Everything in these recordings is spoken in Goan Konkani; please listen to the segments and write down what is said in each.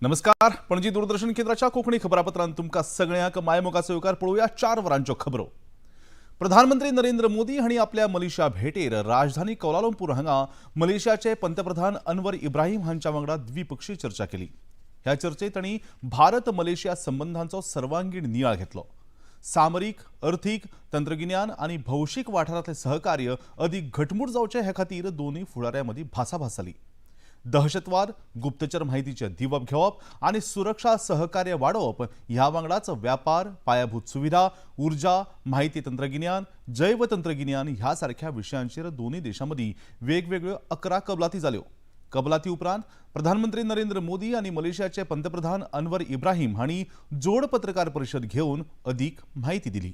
नमस्कार, पणजी दूरदर्शन केंद्राच्या कोंकणी खबरापत्रांत तुमकां सगळ्यांक मायमोगाचो येवकार. पळोवया 4 वरांच्यो खबरो. प्रधानमंत्री नरेंद्र मोदी हांणी आपल्या मलेशिया भेटेर राजधानी कौलालंपूर हांगा मलेशियाचे पंतप्रधान अनवर इब्राहिम हांच्या वांगडा द्विपक्षीय चर्चा केली. ह्या चर्चेत तांणी भारत मलेशिया संबंधांचो सर्वांगीण नियाळ घेतलो. सामरीक, अर्थीक, तंत्रगिन्यान आनी भौशीक वाठारांतलें सहकार्य अदीक घटमूट जावचें हे खातीर दोनूय फुडाऱ्यां मदीं भासाभास जाली. दहशतवाद, गुप्तचर माहितीचें दिवप घेवप आनी सुरक्षा सहकार्य वाडोवप ह्या वांगडाच व्यापार, पायाभूत सुविधा, उर्जा, माहिती तंत्रगिन्यान, जैव तंत्रगिन्यान ह्या सारख्या विशयांचेर दोनूय देशां मदीं वेगवेगळ्यो 11 कबलाती जाल्यो. कबलाती उपरांत प्रधानमंत्री नरेंद्र मोदी आनी मलेशियाचे पंतप्रधान अनवर इब्राहिम हांणी जोड पत्रकार परिशद घेवन अदीक म्हायती दिली.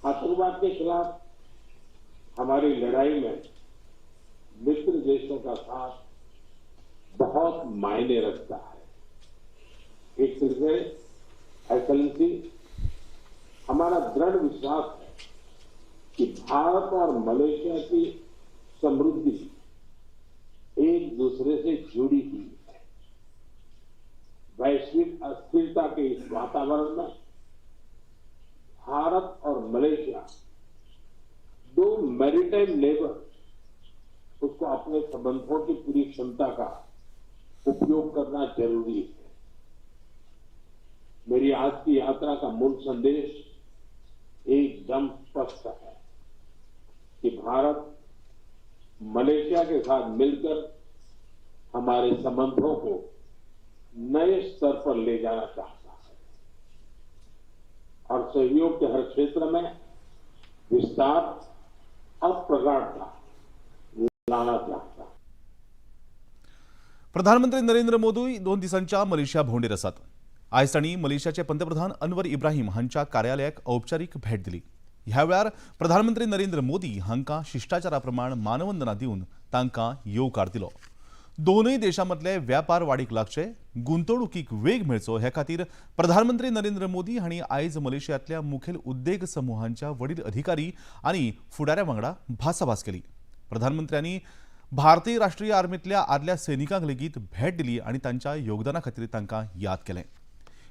आतंकवाद के खिलाफ हमारी लड़ाई में मित्र देशों का साथ बहुत मायने रखता है. एक तरह से, एक्सलेंसी, हमारा दृढ़ विश्वास है कि भारत और मलेशिया की समृद्धि एक दूसरे से जुड़ी हुई है. वैश्विक अस्थिरता के इस वातावरण में भारत और मलेशिया, दो मैरिटाइम नेबर, उसको अपने संबंधों की पूरी क्षमता का उपयोग करना जरूरी है. मेरी आज की यात्रा का मूल संदेश एकदम स्पष्ट है कि भारत मलेशिया के साथ मिलकर हमारे संबंधों को नए स्तर पर ले जाना चाहता है और सहयोग के हर क्षेत्र में विस्तार और प्रगाढ़ता लाना चाहता है. प्रधानमंत्री नरेंद्र मोदी 2 दिसांच्या मलेशिया भोंवडेर आसात. आयज तांणी मलेशियाचे पंतप्रधान अनवर इब्राहिम हांच्या कार्यालयाक औपचारीक भेट दिली. ह्या वेळार प्रधानमंत्री नरेंद्र मोदी हांकां शिश्टाचारा प्रमाण मानवंदना दिवन तांकां येवकार दिलो. दोनूय देशां मदले व्यापार वाडीक लागचे, गुंतवणुकीक वेग मेळचो हे खातीर प्रधानमंत्री नरेंद्र मोदी हांणी आयज मलेशियांतल्या मुखेल उद्देग समुहांच्या वडील अधिकारी आनी फुडाऱ्या वांगडा भासाभास केली. प्रधानमंत्र्यांनी भारतीय राष्ट्रीय आर्मीतल्या आदल्या सैनिकांक लेगीत भेट दिली आनी तांच्या योगदाना खातीर तांकां याद केलें.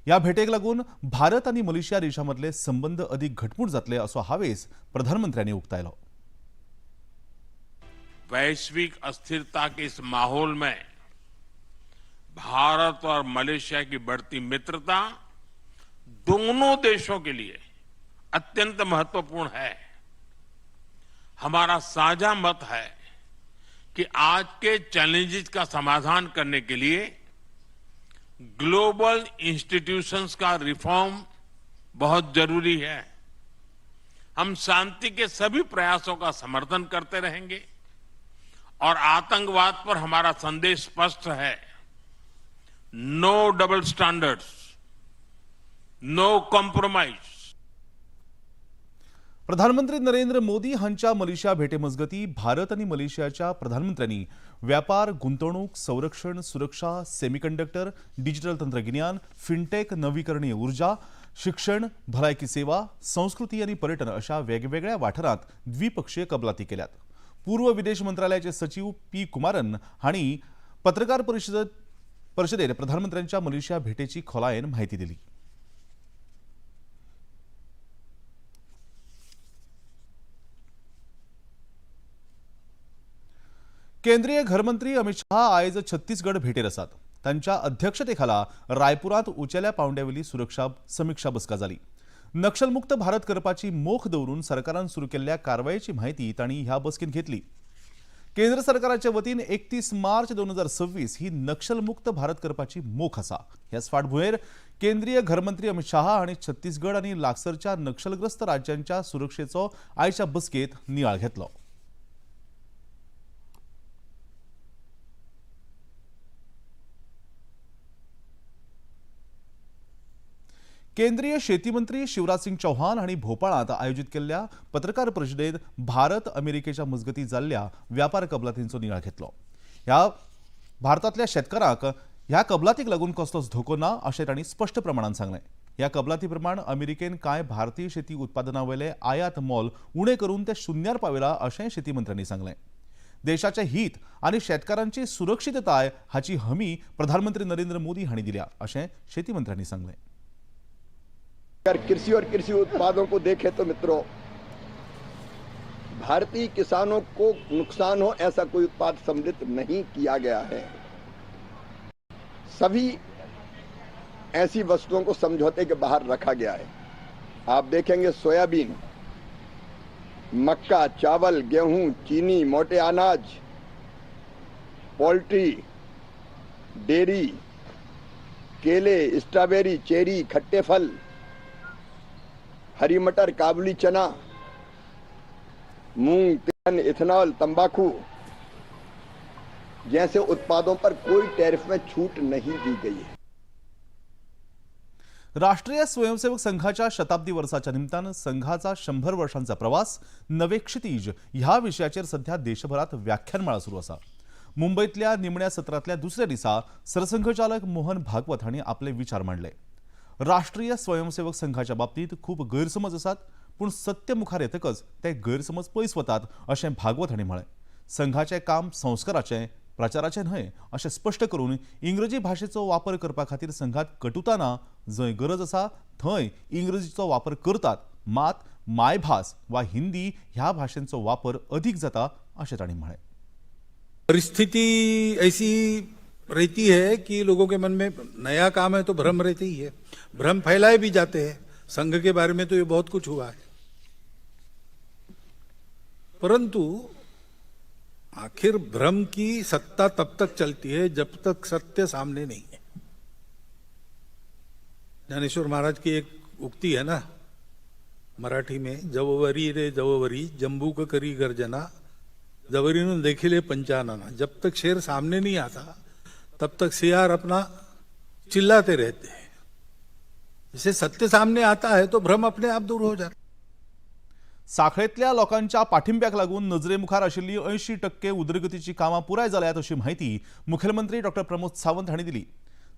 ह्या भेटेक लागून भारत आनी मलेशिया देशां मदले संबंद अदीक घटमूट जातले असो हावेस प्रधानमंत्र्यांनी उक्तायलो. वैश्विक अस्थिरता के इस माहौल में भारत और मलेशिया की बढ़ती मित्रता दोनों देशों के लिए अत्यंत महत्वपूर्ण है. हमारा साझा मत है कि आज के चैलेंजेस का समाधान करने के लिए ग्लोबल इंस्टीट्यूशंस का रिफॉर्म बहुत जरूरी है. हम शांति के सभी प्रयासों का समर्थन करते रहेंगे और आतंकवाद पर हमारा संदेश स्पष्ट है: no double standards, no compromise. प्रधानमंत्री नरेंद्र मोदी हांच्या मलेशिया भेटे मजगती भारत आनी मलेशियाच्या प्रधानमंत्र्यांनी व्यापार, गुंतवणूक, संरक्षण, सुरक्षा, सेमीकंडक्टर, डिजिटल तंत्रगिन्यान, फिनटेक, नवीकरणीय ऊर्जा, शिक्षण, भलायकी सेवा, संस्कृती आनी पर्यटन अशा वेगवेगळ्या वाठारांत द्विपक्षीय कबलाती केल्यात. पूर्व विदेश मंत्रालयाचे सचीव पी कुमारन हांणी पत्रकार परिशदेर प्रधानमंत्र्यांच्या मलेशिया भेटेची खोलायेन म्हायती दिली. केंद्रीय घरमंत्री अमित शहा आयज छत्तीसगड भेटेर आसात. तांच्या अध्यक्षतेखाला रायपुरात उंचेल्या पावंड्यावेली सुरक्षा समिक्षा बसका जाली. नक्षलमुक्त भारत करपाची मोख दवरून सरकारान सुरू केल्ल्या कारवायेची म्हायती तांणी ह्या बसकेंत घेतली. केंद्र सरकाराच्या वतीन 31 मार्च 2026 ही नक्षलमुक्त भारत करपाची मोख आसा. ह्याच फाटभुंयेर केंद्रीय घरमंत्री अमित शहा हांणी छत्तीसगड आनी लागसरच्या नक्षलग्रस्त राज्यांच्या सुरक्षेचो आयच्या बसकेंत नियाळ घेतलो. केंद्रीय शेती मंत्री शिवराज सिंग चौहान हांणी भोपाळांत आयोजीत केल्ल्या पत्रकार परिशदेत भारत अमेरिकेच्या मजगती जाल्ल्या व्यापार कबलातींचो नियाळ घेतलो. ह्या भारतांतल्या शेतकारांक ह्या कबलातीक लागून कसलोच धोको ना अशें तांणी स्पश्ट प्रमाणान सांगलें. ह्या कबलाती प्रमाण अमेरिकेन कांय भारतीय शेती उत्पादना वयले आयात मोल उणें करून ते शुन्यार पावयला अशेंय शेती मंत्र्यांनी सांगलें. देशाचे हित आनी शेतकारांची सुरक्षितताय हाची हमी प्रधानमंत्री नरेंद्र मोदी हांणी दिल्या अशें शेती मंत्र्यांनी सांगलें। अगर कृषि और कृषि उत्पादों को देखें तो मित्रों, भारतीय किसानों को नुकसान हो ऐसा कोई उत्पाद सम्मिलित नहीं किया गया है। सभी ऐसी वस्तुओं को समझौते के बाहर रखा गया है। आप देखेंगे सोयाबीन, मक्का, चावल, गेहूं, चीनी, मोटे अनाज, पोल्ट्री, डेयरी, केले, स्ट्रॉबेरी, चेरी, खट्टे फल, हरी मटर, काबुली चना, मूंग, तिलहन, इथेनॉल, तंबाकू जैसे उत्पादों पर कोई टैरिफ में छूट नहीं दी गई है। राष्ट्रीय स्वयंसेवक संघाच्या शताब्दी वर्षाच्या निमित्तान संघाचा 100 वर्षांचा प्रवास नवे क्षितिज ह्या विषयाचेर सध्या देशभरात व्याख्यानमाळा सुरू आसा। मुंबईतल्या निमण्या सत्रातल्या दुसऱ्या दिसा सरसंघचालक मोहन भागवत हांणी आपले विचार मांडले। राष्ट्रीय स्वयंसेवक संघाच्या बाबतीत खूब गैरसमज आसात, पूण सत्य मुखार येतकच ते गैरसमज पयस वतात अशें भागवत हांणी म्हळें। संघाचें काम संस्काराचें, प्रचाराचें न्हय अशें स्पश्ट करून इंग्रजी भाशेचो वापर करपा खातीर संघात कटुता ना, जंय गरज आसा थंय इंग्रजीचो वापर करतात, मात मायभास वा हिंदी ह्या भाशेंचो वापर अदीक जाता अशें तांणी म्हळें। परिस्थिति ऐसी रहती है कि लोगों के मन में नया काम है तो भ्रम रहते ही है, भ्रम फैलाए भी जाते हैं। संघ के बारे में तो ये बहुत कुछ हुआ है, परंतु आखिर भ्रम की सत्ता तब तक चलती है जब तक सत्य सामने नहीं है। ज्ञानेश्वर महाराज की एक उक्ति है ना मराठी में, जववरी रे जववरी जम्बूक करी गर्जना, जवरीनं देखिले पंचानना। जब तक शेर सामने नहीं आता तब तक सियार अपना चिल्लाते रहते हैं। जैसे सत्य सामने आता है तो भ्रम अपने आप दूर हो जाता। साखळेंतल्या लोकांच्या पाठिंब्याक लागून नजरे मुखार आशिल्ली 80% उदरगतीची कामां पुराय जाल्यात अशी म्हायती मुखेलमंत्री डॉक्टर प्रमोद सावंत हांणी दिली।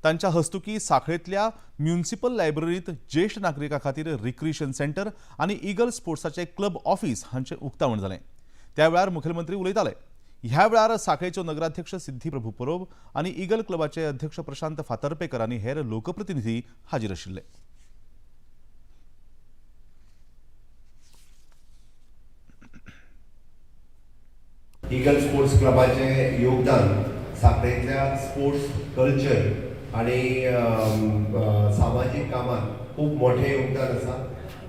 तांच्या हस्तुकी साखळेंतल्या म्युनिसिपल लायब्ररींत ज्येश्ठ नागरिकां खातीर रिक्रिएशन सेंटर आनी इगल स्पोर्ट्साचे क्लब ऑफिस हांचें उक्तावण जालें। त्या वेळार मुखेलमंत्री उलयताले। ह्या वेळार साखळेच्यो नगराध्यक्ष सिद्धी प्रभू परब आनी इगल क्लबाचे अध्यक्ष प्रशांत फातर्पेकर आनी हेर लोकप्रतिनिधी हाजीर आशिल्ले। इगल स्पोर्ट्स क्लबाचें योगदान साखळेंतल्या स्पोर्ट्स कल्चर आनी सामाजीक कामांत खूब मोठें योगदान आसा।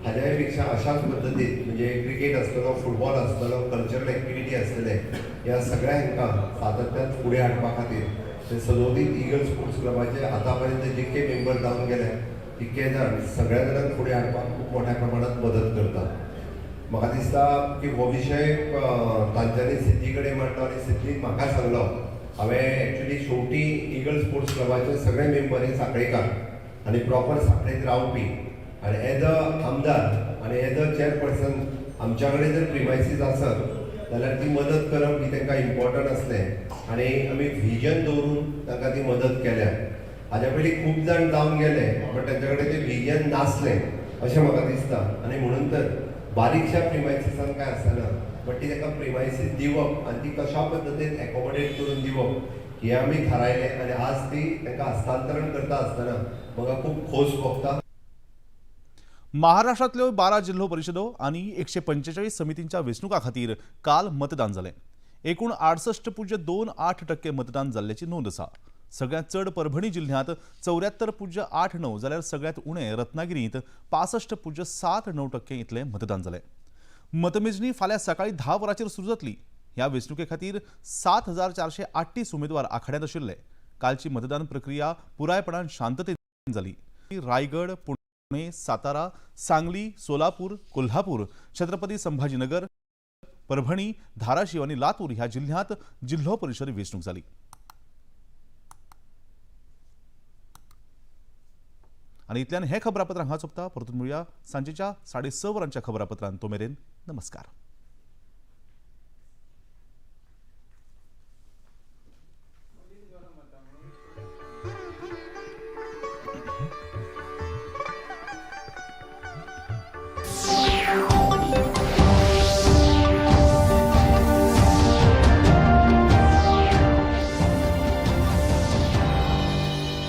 हाज्याय पेक्षा अशाच पद्दतीन म्हणजे क्रिकेट आसतलो, फुटबॉल आसतलो, कल्चरल एक्टिविटी आसतले, ह्या सगळ्या हांकां सातत्यान फुडें हाडपा खातीर ते सदोदीत इगल स्पोर्ट्स क्लबाचे आतां पर्यंत जितके मेंबर जावन गेले तितके जाण सगळ्या जाणांक फुडें हाडपाक खूब मोठ्या प्रमाणांत मदत करता। म्हाका दिसता की हो विशय तांच्यांनी सिद्धी कडेन मांडलो आनी सिद्धीन म्हाका सांगलो। हांवें एक्चुली शेवटी इगल स्पोर्ट्स क्लबाचे सगळे मेंबर हे साखळेकार आनी प्रॉपर साखळेंत रावपी आनी एज अ आमदार आनी एज अ चेअरपर्सन आमच्या कडेन जर प्रिमायसीस आसत जाल्यार ती मदत करप ही तांकां इम्पॉर्टंट आसलें आनी आमी व्हिजन दवरून तांकां ती मदत केल्या। हाज्या पयलीं खूब जाण जावन गेले बट तांच्या कडेन तें व्हिजन नासलें अशें म्हाका दिसता आनी म्हणून तर बारीकशा प्रिमायसिसान काय आसना बट ती तांकां प्रिमायसीस दिवप आनी ती कशा पद्दतीन एकोमोडेट करून दिवप हें आमी थारायलें आनी आज ती तांकां हस्तांतरण करता आसतना म्हाका खूब खोस भोगता। महाराष्ट्रांतल्यो 12 जिल्हो परिशदो आनी 145 समितींच्या वेंचणुकां खातीर काल मतदान जालें। एकूण 68.28% मतदान जाल्ल्याची नोंद आसा। सगळ्यांत चड परभणी जिल्ह्यांत 74.89 जाल्यार सगळ्यांत उणें रत्नागिरींत 65.79% इतलें मतदान जालें। मतमेजणी फाल्यां सकाळीं 10 वरांचेर सुरू जातली। ह्या वेंचणुके खातीर 7438 उमेदवार आखाड्यांत आशिल्ले। कालची मतदान प्रक्रिया पुरायपणान शांततेन जाली। रायगड, पुणे, सातारा, सांगली, सोलापूर, कोल्हापूर, छत्रपती संभाजीनगर, परभणी, धाराशिव आनी लातूर ह्या जिल्ह्यांत जिल्हो परिशद वेंचणूक जाली। आनी इतल्यान हें खबरापत्र हांगा सोंपता। परतून मेळुया सांजेच्या 6:30 वरांच्या खबरापत्रांत। तो मेरेन नमस्कार।